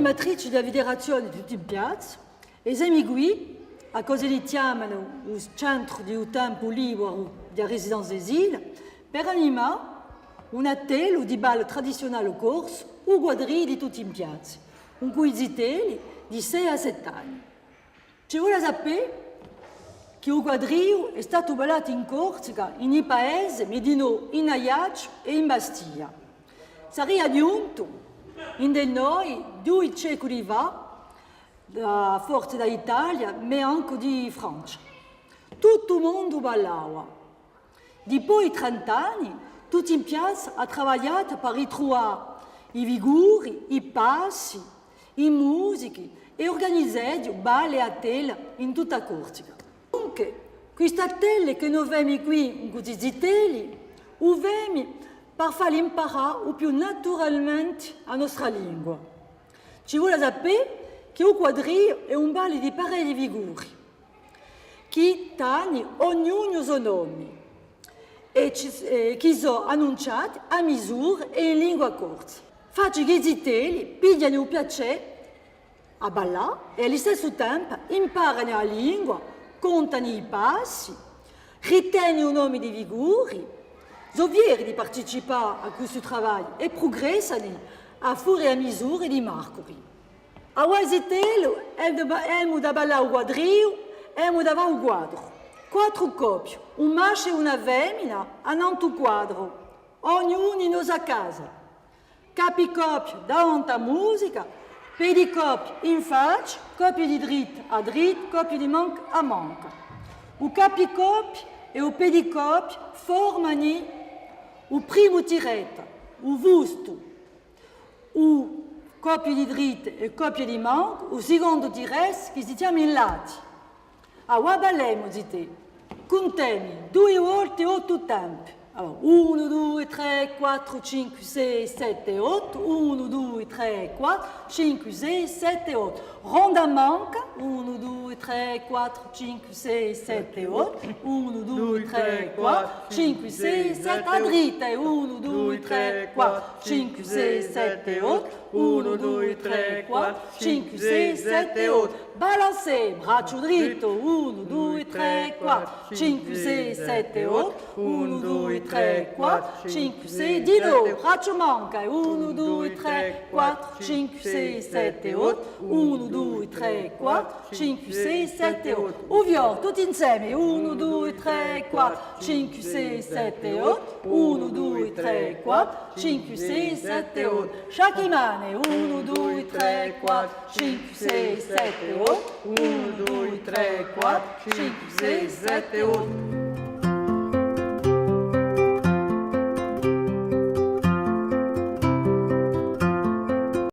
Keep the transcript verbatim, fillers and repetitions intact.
Matrice di a Federazione di Tutti in Piazza, è semu quì, à cusì li chjamanu u centru di u tempu libaru di a Résidence des Îles, per animà un attellu di ballu tradiziunale corsu, u quadrigliu di Tutti in Piazza, cù i zitelli di sei à sett'anni. Ci vole à sapè chì u quadrigliu hè statu ballatu in Corsica, in i paesi, ma dinò in Aiacciu è in Bastia. Saria ghjuntu ind'è noi dui seculi fà, da, forse da Italia, ma ancu di Francia. Tuttu u mondu ballava. Dipoi trent'anni, Tutti in Piazza hà travagliatu per ritruvà i figuri, i passi, i musichi è urganizà balli è attelli in tutta a Corsica. Dunque, quist'attellu chì no femu quì cù i zitelli, u femu per falli imparà u più naturalmente a nostra lingua. Ci vole à sapè chì u quadrigliu hè un ballu di parechji figuri, chì t'ani ognunu u so nomu, è ci, è chì sò annunciati à misura è in lingua corsa. Face chì i zitelli piglianu u piacè à ballà è à listessu tempu imparanu a lingua, contanu i passi, ritenenu u nomu di i figuri, sò fieri di participà à quistu travagliu è prugressanu à fur è à misura di marcuri. Avà zitelli, emu da ba-, emu da ballà u quadrigliu, emu da fà u quadru. Quattru coppii, un masciu è una femina, annantu à u quadru, ognunu in a so casa. Capicoppii davanti à a musica, pedicoppii in faccia, coppii di drittu à drittu, coppii di mancu à mancu. U capicoppii è u pedicoppii formanu u primu tirettu, u fustu. U coppii di drittu è coppii di mancu, u sicondu tirettu chì si chjama i lati. Avà ballemu, zitè. Cuntemu, dui volti ottu tempi. Allora, unu, dui, trè, quattru, cinqui, sei, setti, ottu, unu, dui, trè, quattru, cinqui, sei, setti, ottu. Ronda manca, unu, dui, trè, quattru, cinqui, sei, setti, ottu, unu, dui, trè, quattru, cinqui, sei, setti, à dritta, unu, dui, trè, quattru, cinqui, sei, setti, ottu, unu, dui, trè, quattru, cinqui, sei, setti, ottu. Balancez, bracciu drittu, unu, dui, trè, quattru, cinqui, sei, setti, ottu, unu, dui, trè, quattru, cinqui, sei, di novu, bracciu mancu, unu, dui, trè, quattru, cinqui, sei, setti, ottu, unu, dui, trè, quattru, cinqui, sei, setti, ottu. U fiori, tutti inseme, unu, dui, trè, quattru, cinqui, sei, setti, ottu, unu, dui, trè, quattru, cinqui, sei, setti, ottu. Sciacchi i mani, unu, dui, trè, quattru, cinqui, sei, setti, ottu, unu, dui, trè, quattru, cinqui, sei, setti, ottu.